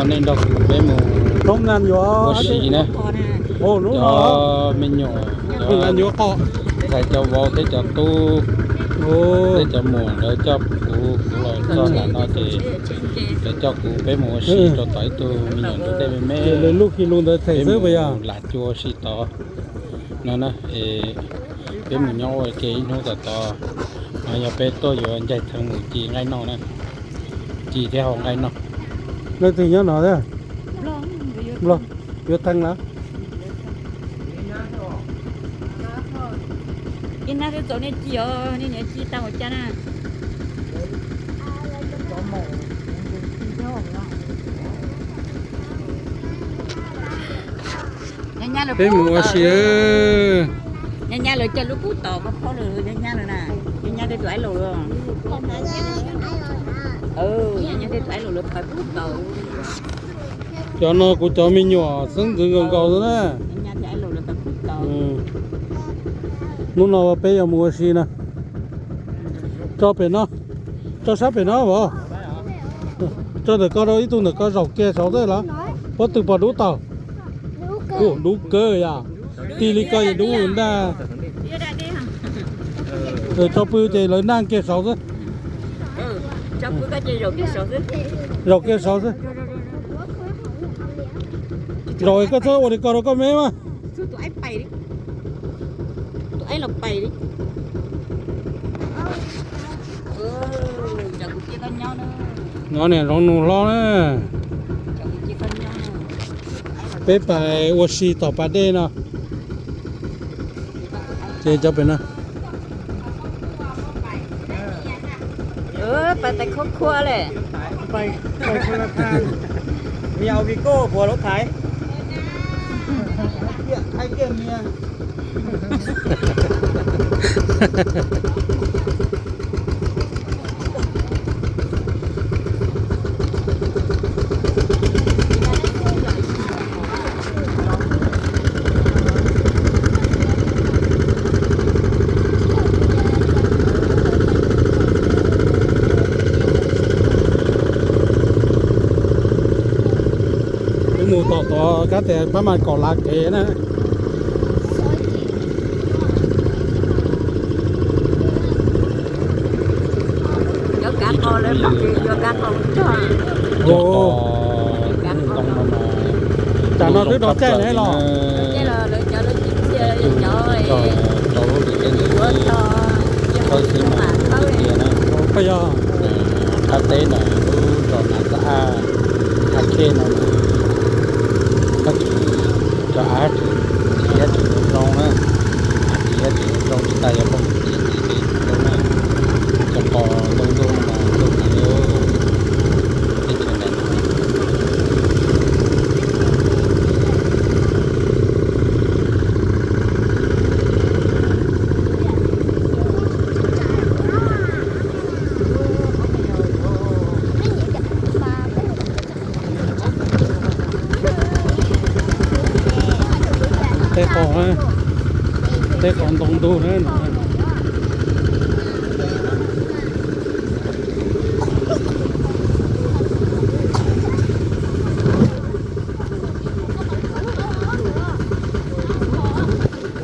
Nej nrog kuv peb mus ua si na. Cov me nyuam, ntxhais cov vauv thiab cov tub, thiab cov muam lawv coj kuv, kuv los txog nram no ces lawv coj kuv peb mus ua si rau tom ib tug me nyuam ntsuj dej me me. Peb mus lam cua ua si tod no na. Peb mus nyob ua ke ib hnub tom tod, yog peb tuaj yuav ncaig theev mus ci nqaij noj na, ci thiab hau nqaij noj. Leej twg nyob no thiab? Nplog, yuav theev lawm. Ib hnub twb txaus nej ci os, nej niam ci tau ua cas na. Peb mus ua si. Nyab nyab lawv cog lub kub tod phob phob lawm, nyab nyab lawm na, nyab nyab tej tus aib laus lawm. Nyab nyab tej tus aib laus lawv pais kub tod. Cov no kuv cov me nyuam xeeb ntxwv nkaus nkaus xwb na. Hnub no peb yuav mus ua si na. Tso pem no, tso sab pem no vauv. Tso ntawm ko rau ib tug ntawm ko zaum kiag saud xwb los? Pob tw pom dub tau. Ua dub kawg yom. Tij li ko yeej dub ntag. Tso pw ces lawv naj kiag saud xwb. Zaum kiag saud xwb. Zaum koj txhob ua li ko rau koj me mas. No niam zoov nus hlob na. Peb pais ua si tom pas dej no. Ces cov pem no. Pais tais khua khua lawm. Peb mus tom tod kab tias pab mas kom lav kev na. Tam no twb rov caij los los. Rau lub tim tej ntawd xwb, thawj xwb mas tias na, qab teb ntawm lub zos Nav Xab Aj, Thaj Khej no mas, koj tsis, cov av tsis, tsis, tsis zoo na, tsis, tsis zoo tsis tas yuav poob txiv txiv txiv zoo na, cov qos ntoo ntoo mas ntoo heev li, teb chaws ntawd. Tej qos, tej qos ntoo ntug na.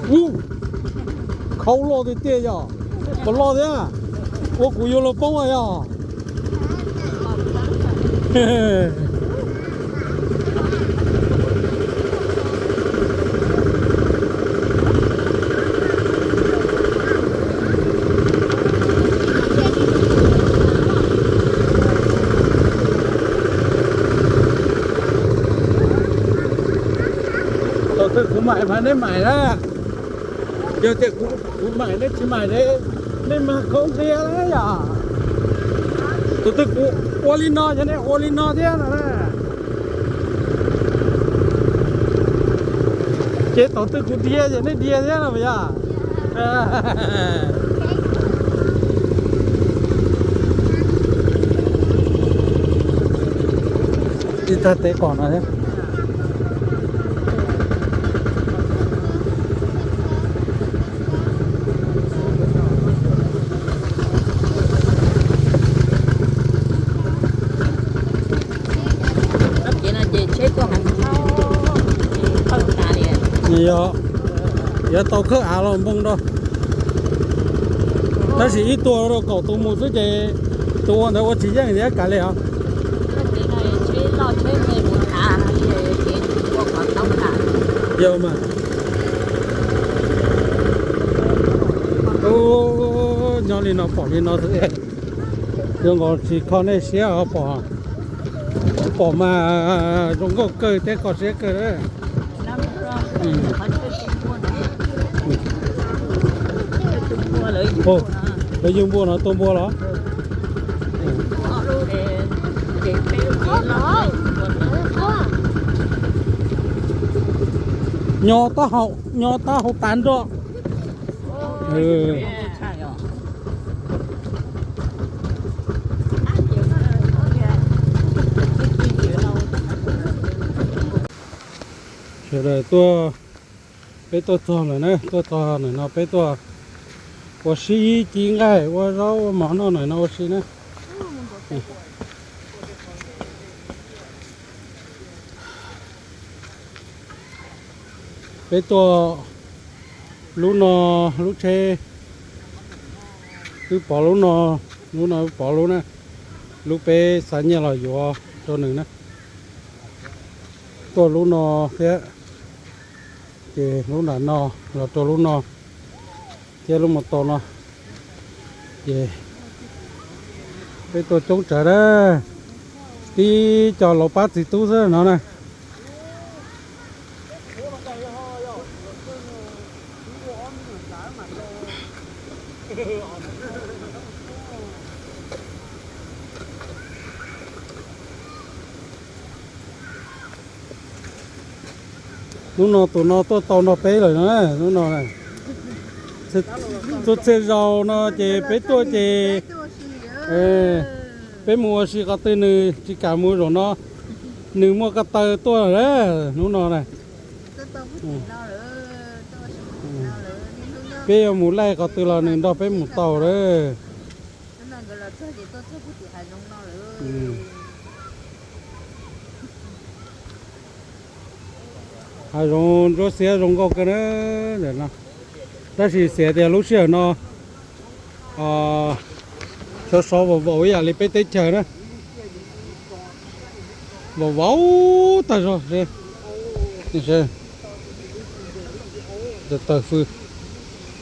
Ub, khau loj tiag tiag yog, puas loj thiab? Ua kuv yuav luag poob yog. Thaum twg kuv maim mas neb maim na. Yog tias kuv maim neb tsis maim ne, nej mag khaub ntiag na yom. Thaum twg kuv ua li no yog nej ua li no thiab no na. Ces thaum twg kuv dhia ces nej dhia thiab no yog. Ib tag teb qos no thiab. Yog yuav tau khawb av los npoo rau, tab sis ib tug rau kaum tus mus xwb ces tus ua ntawd ua tsis yeej thiab kav liam os. Yog mas, nyob li no pom li no xwb, zoo nkaus tsis kho nej siab os, pom, pom mas zoo nkauj kawg thiab kho siab kawg. Lawv yug npua no tua npua los? Nyob tab hau, nyob tab hau tas nroj. Sawv daws tuaj, peb tuaj txog lawm na, tuaj txog ntawm no peb tuaj ua si ci nqaij ua zaub ua mov noj ntawm no ua si na. Peb tuaj lub no, lub tsheb twb pov lub no, lub no pov lub na, lub peb xa nyiaj los yuav rau nws na. Tuaj lub no thiab, ces lub nram no los rau lub no thiab lub mus tau no, ces peb tuaj coob tsawv na, tib co laus pab txiv tub xwb no na. Hnub no tus no tuaj tau nrog peb lawm na, hnub no. Txhua txhia zaus no ces peb tuaj ces peb mus ua si qhov twg nws tsis kam mus zaum no, nws muaj ko taw tuaj lawm hnub no na. Peb yuav mus laij qhov twg los nws nrog peb mus tau lawm. Hav zoov ntsuab xiab zoo nkauj kawg na. Tab sis xav tias lub sij hawm no sov sov vaum vaum ib yam li peb teb chaws na, vaum vauv tag zog. Taws fw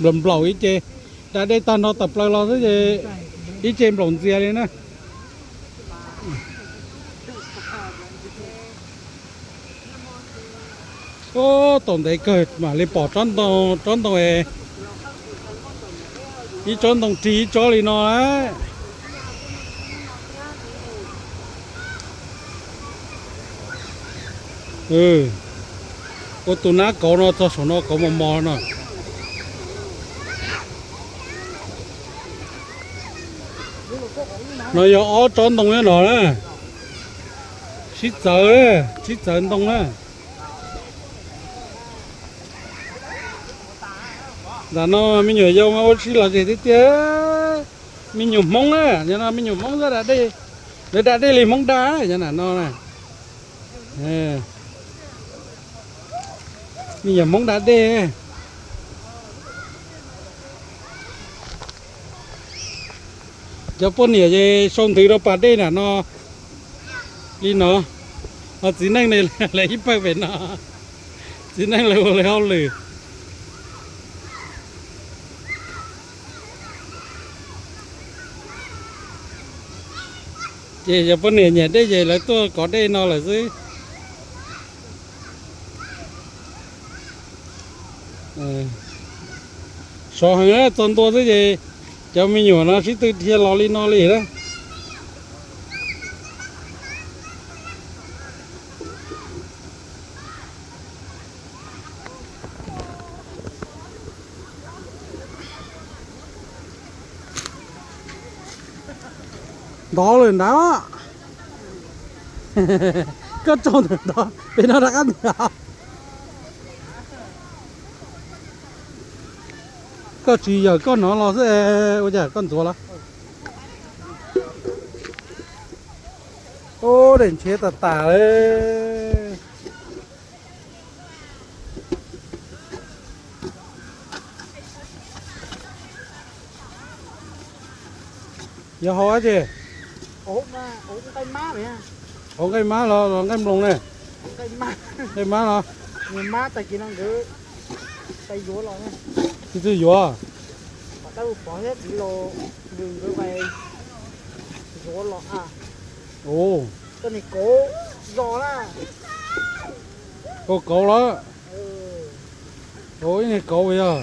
nplaum nplaum ib ce, da dej tag nrho tawm plaws los xwb ces ib ce nplaum ntxias li na. Ub, tau ntev kawg mam li pom tsob ntoo, tsob ntoo es ib tsob ntoo rig ib tsob li no lawm. Ua tus nab kauv no txog saum no kauv mos mos no. No yog ob tsob ntoo nyob no na, sib txawv, sib txawv ntoo na. Ntawm no me nyuam yau mas ua si los zem tiag tiag. Me nyuam Hmoob na, yog no me nyuam Hmoob xwb da dej, lawv da dej li Hmoob da, yog ntawm no na. Me nyuam Hmoob da dej. Cov poj niam ces sau ntawv rau pas dej nram no li no, ho txiv neej lawv ib pawg pem no, txiv neej lawv ua lawv hauj lwm. Ces cov poj niam nyiam dej ces lawv tuaj kov dej no lawm xwb. Sov heev txog ntua xwb ces cov me nyuam no sib tw dhia los li no li na. Ntov lawm ntag. Koj tsaug ntawm ntov pem no rov qab ntawd. Koj tsis yawm koj hnov los xwb, ua cas koj ntxuav los? Ub, daim ntshiab tas tas li. Yog hau dab tsi? Hau nqaij mab los los nqaij mloog ne? Nqaij mab los? Tsis txawj yuav. Kau kauv lawm. Ib niag kauv yog.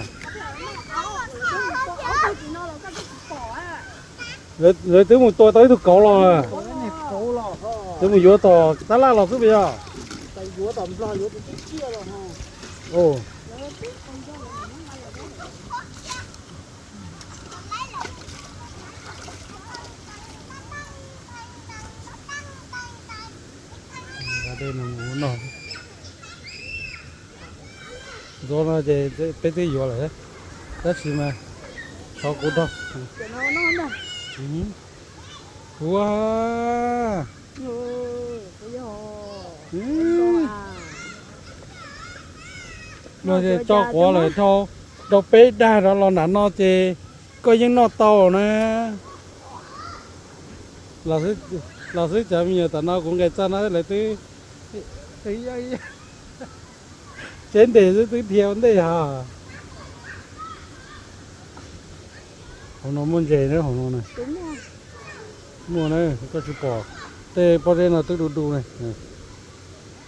Lawv twb mus tua tau ib tug kauv los. Twb mus yuav tom tab laj los xwb puas yog? Ntxuav no ces peb twb yuav lawm, tab sis mas thov kuv rau. Ua, luag tso quav lawm rau peb dag rov los nram no ces koj yeej noj tau na. Los xwb cov me nyuam tom no kuv nqes txog no lawv twb tsheb ntes xwb twb dhia ua ntej hos. Hauv no muaj ntses na, hauv no na. Muaj na, koj tsis pom, tej pob zeb no twb du du na.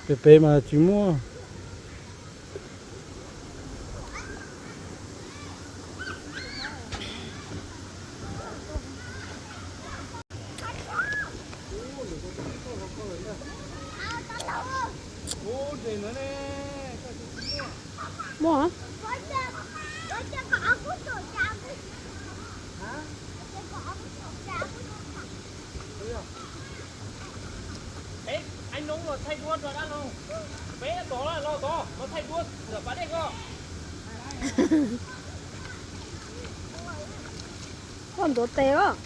Pem pem mas tsis muaj. Muaj. Koj ntuav tes os.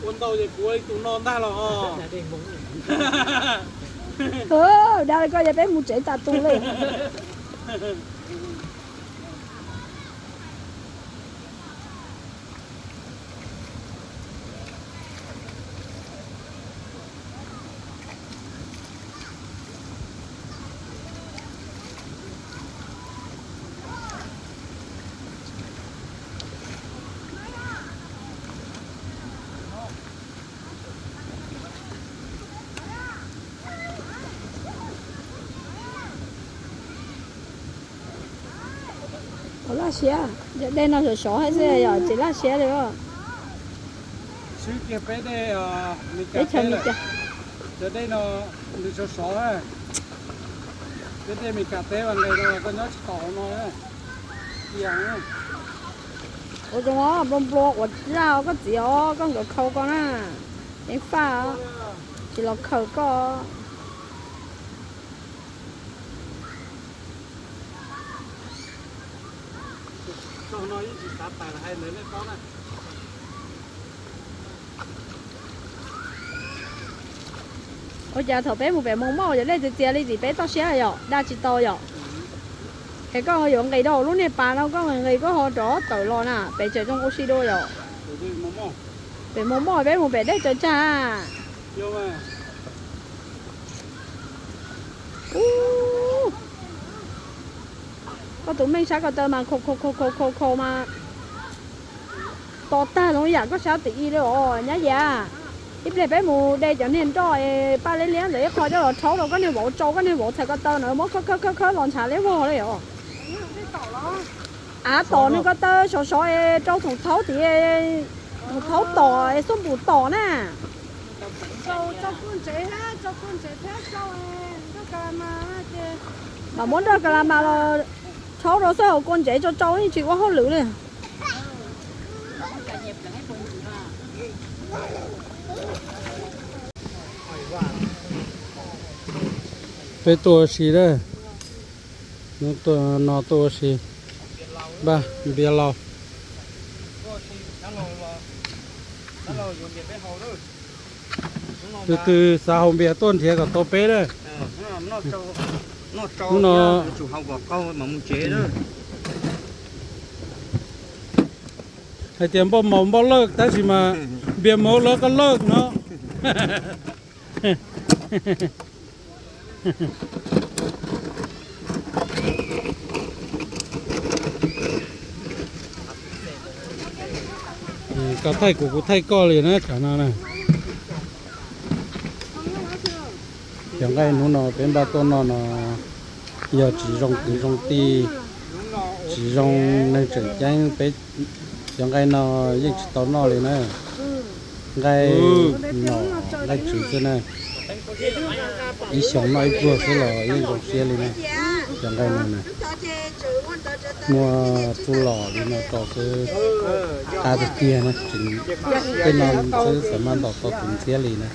Ua ntau ces kuv ua ib tug no ntag los ho. Dag li koj ces peb mus tsev tas tus li. Ua laj siab, cov dej no sov sov thiab xwb yog tsis laj siab li. Swb kiag peb dej Meskas teb lawm. Cov dej no nws sov sov, peb dej Meskas teb vas nqes no koj nyob tsis tau hauv no. Ua zoo nplua nplua quav zaj koj txiv os, koj nkawd khau koj na, ceev faj, tsis los khaws koj. Ua cas thaum peb mus pem Moos Moj yog dej txias txias li tim peb toj siab yom, dag tsis tau yom. Es koj yuav nqis rau lub niag pas no koj nqis nqis koj ho rov tawm los na, pem tseem zoo ua si dua yom. Pem Moos Moj peb mus pem dej tsaws tsag. Koj tus meej sab ko taw mas khau khau khau khau khau mas to tag zoo yam koj sab tim i li os nyab yas. Ib pliag peb mus de cov niag nroj es paj liab liab ntawd ib qho coj los rhaub rau koj niag vauv, tsau koj niag vauv txhais ko taw na muab khawb khawb khawb khawb los ntshav liab vog li os. Av tom niag ko taw sov sov es rau thoom thaub tim, thoom thaub tom es xuab npum tom na. Mas muab nroj ka la mas los rhaub rau xwb, hauv kua ntsev tsau tsau yeej tsis ua hauj lwm li. Peb tuaj ua si lawm, no tuaj ua si, npaj npias laus. Tus twg xav haus npias tuaj nrhiav kom tau peb lawm. Hnub no hais tias npauj maum npauj lawj tab sis mas npias maum lawv koj lawj no. Koj thaij kuv, kuv thaij koj li na, tsam no na. Cov nqaij hnub no peb npaj tuaj noj no yog tsis zoo kwv zoo tij, tsis zoo neeg tseem ceeb, peb cov nqaij no yeej tsis tau noj li na. Nqaij nom nqaij txwv xwb na, ib xyoos noj ib pluag xwb los yeej zoo siab li na. Cov nqaij no na, muaj txuj lom li no rau xwb, qab tiag tiag na, tej no xwb xav maj ntaus tau tus ntxhiab li na.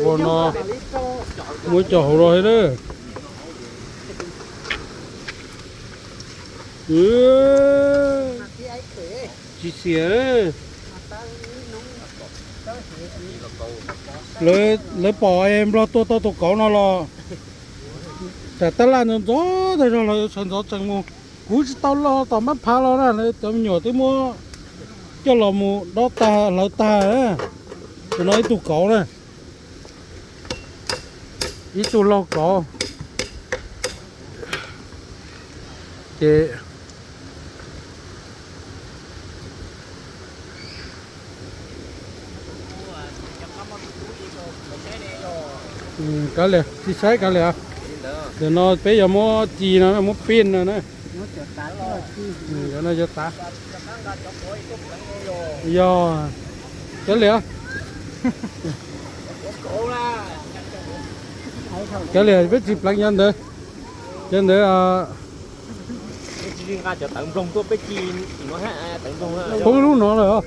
Ua no, muab cov hauv los thiab na. Tsis xiam. Lawv pom Nplog tua tau tus kauv no los tsam tab laj ntxov ntxov tag zog los sawv ntxov tsees mus. Kuv tsis tau los tom mab phav los na, lawv cov me nyuam twb muab coj los mus dob tag hlawv tag. Tus no ib tug kauv na, ib tug laug kauv. Ces kav liam, tsis saib kav liam. Ntawm no peb yuav muab ci no, muab pij no na. Cov no yuav tav. Yog, kav liam. Kav liam, peb tsis pleev cov ntawd. Cov ntawd poob lub no lawm.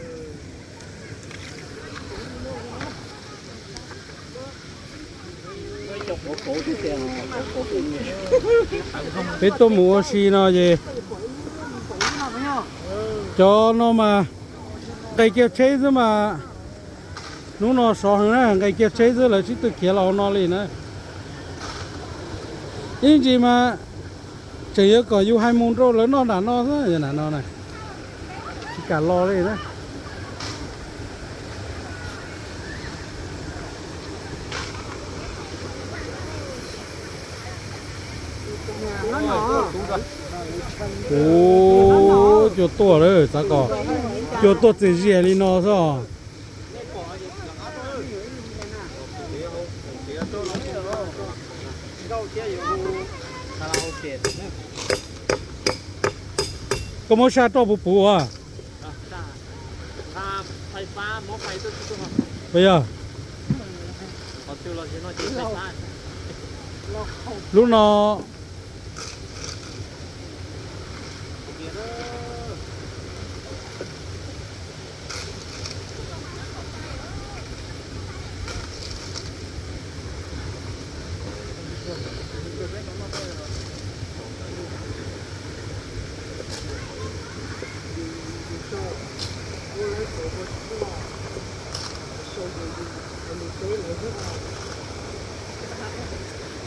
Peb tuaj mus ua si no ces cov no mas nqes kiag tsheb xwb mas, hnub no sov heev na, nqes kiag tsheb xwb lawv sib tw khiav los hauv no li na. Ib ntsis mas tseem yuav kom yus hais mus rau lawv noj nram no xwb, nram no na, tsis kam los li na. Ua, cua tuaj lawm, xav kom cua tuaj txias zias li no xwb os. Koj muab sab roj puv puv as. Puas yog? Lub no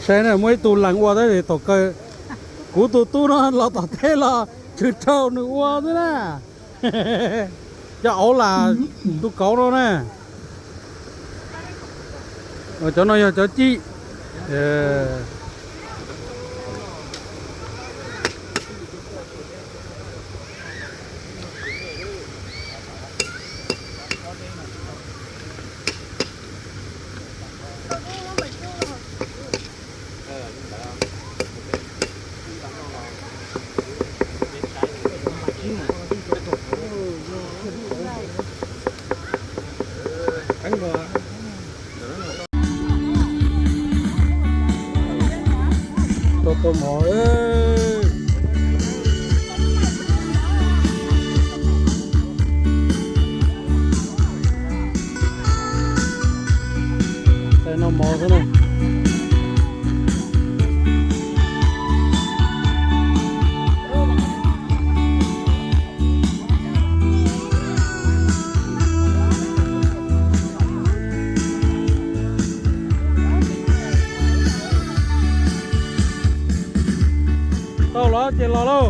Saib na, muaj ib tug lees ua tab tom kaw. Kuv tus tub no los tom teb los tshwm raug nws ua xwb na. Cov auv las tus kauv no na. Cov no yog cov cim. Tau tau mov. Tais no mov xwb na. Ces los lauj.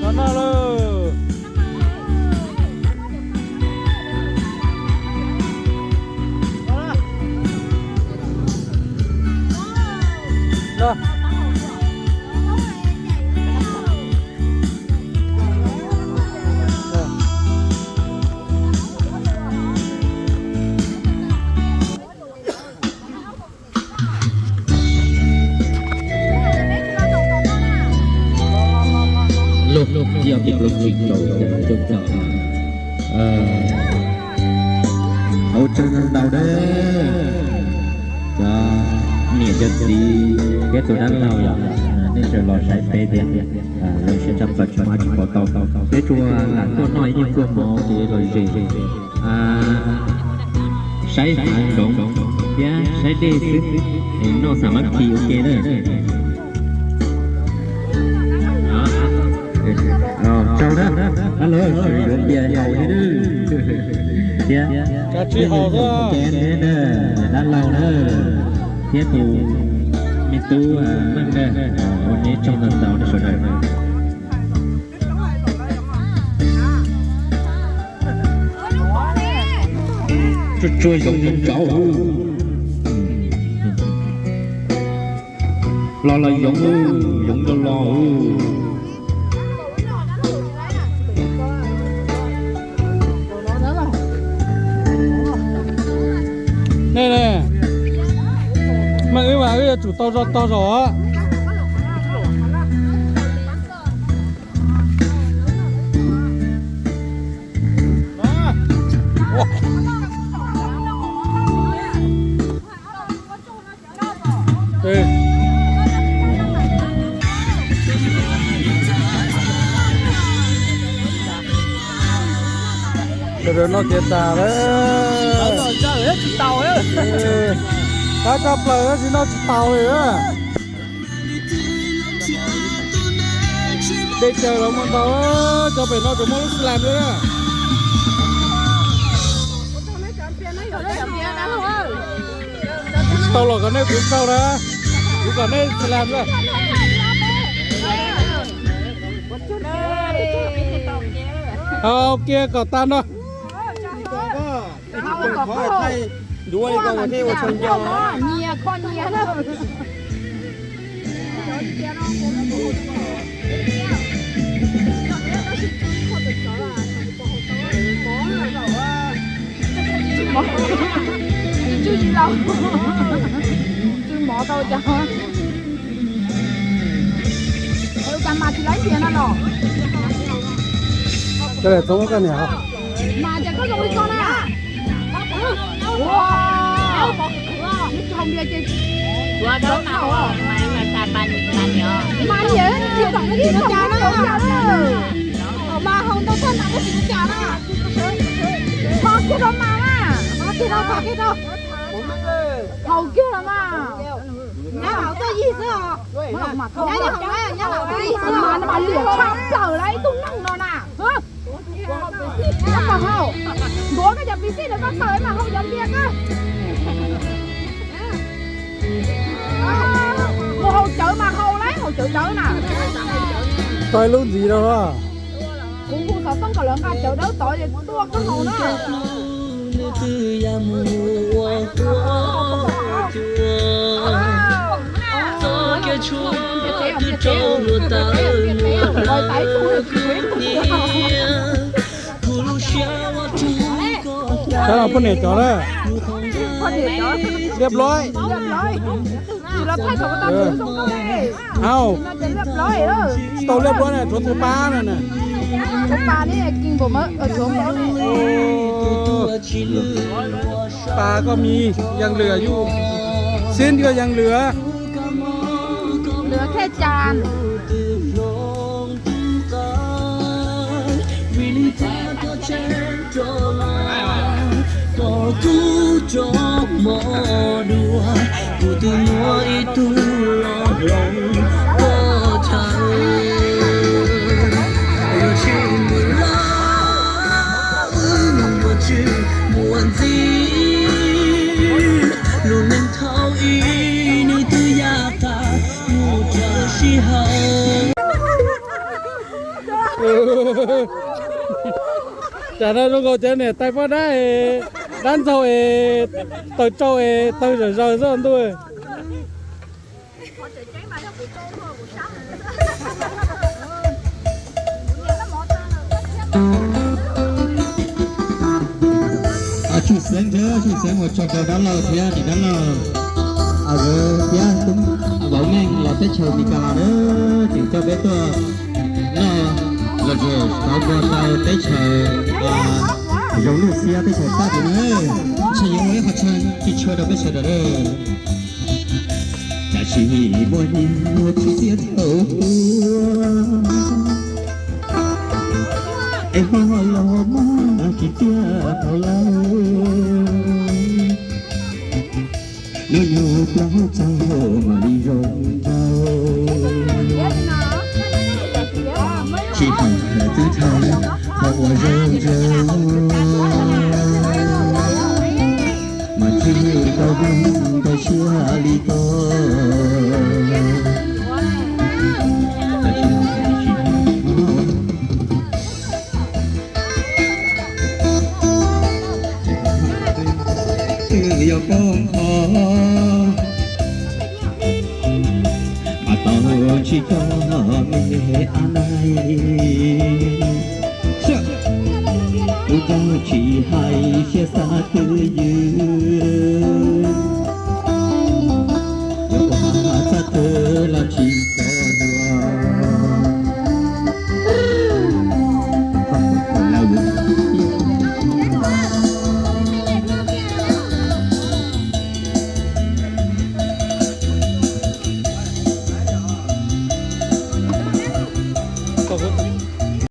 Los noj lauj. Los yog tias los tsis tau cov cov hauv tsev ntau ntau na, cov niam cov txiv thiab tus dab laug yom, nej tseem los saib peb thiab, zoo siab tshaj plaws tsis muaj dab tsi pom tau. Peb tsuas lam tuaj noj ib nyuag pluag mov ces los zem, saib hav zoov thiab saib dej xwb, noj xam mab khi ua ke na. Tsaug na, dab laug, yuav npias haus thiab, thiab dab laug na, thiab tus me tub Meej na, ua neb tsaug ntau ntau nej sawv daws. Tsuag tsuag yoov ntsauv, los los yoov, yoov los los. Nej ne, Meej wb mas wb yuav tsum tau zog tog zog. Sawv daws noj kiag tas lawm. Qab tshaj plaws tab sis noj tsis taus li. Dej cawv los muaj ntau, cov pem no tseem muaj lub xlam thiab na. Kuv tsis tau los kom nej kuv tsaug na, kuv kom nej xlam na. Hau kiag kom tag no. Tsw mov tau cas. Ua cas mas tsis laib npias no los? Mas cas koj zoo li ko na? Ua, nws tsis haus npias ces mas niam tsis tau npias cas na. Mas haus ntau tag nrho koj tsis ua cas na. Thov kiag rau mas na, thov kiag rau, thov kiag rau. Haus kiag los mas. Nyab laus tuaj yig xwb os. Nyab laus, nyab laus tuaj yig xwb os. Mas liam tshaj plaws lawm ib tug neeg no na. Koj haus, ntuav koj cov piv xij ntawd koj tawm mas haus cov npias koj. Mus haus cawv mas haus lawm, haus cawv cawv na. Tau ib lub ntxiv rau. Kuv hu xov tooj kom lawv nqa cawv dawb tod ces tuaj koj haus na. Txoj kev tshuav twb rau luag tawm mus kuv niam. Kuv lub siab ua rau koj. Poj niam cov na. Liab loj. Au, tsis tau liab luab na, tshuav tus pab no na. Pab koj mis Yees Lwm yus, Xib Ntiag Yees Lwm. Lwm Thej Cas. Koj kub rov mov dua, kuv twb muaj ib tug los hloov koj chaw. Yuav tsis muaj lawm, yuav tsis muaj ntxiv, lub neej thaum ub nws twb yaj tas. Tsam no zoo nkaus cov niam tais poj dab, dab ntxaug es taws tsau es taws zom zaws xwb ntuj. Tshwj xeeb thiab tshwj xeeb ua tsaug rau dab laug thiab niam dab laug, thiab tub vauv Meej los teb chaws Mis Kas Las na, tseem coj peb tuaj noj los tseem tau npog rau teb chaws Zoov Nuj Xiab teb chaws Thaib na. Ntshe yuav ua ib qho chaw tsis tshua rau peb sawv daws na. Tam sim muaj nyiaj tsis txiaj thaum tuaj, es ho los mas tsis txiaj thaum lawm. Hnub nyoog plaub caug mam li zoo nraug. Tsis hais txeeb thaum thaum uas zoo zoo, mas txij tau zoo tau siab li ko. Twb yog poob qho mas tau tsis tau me a nai. Kuv tau tsis hais siab xav twj ywm.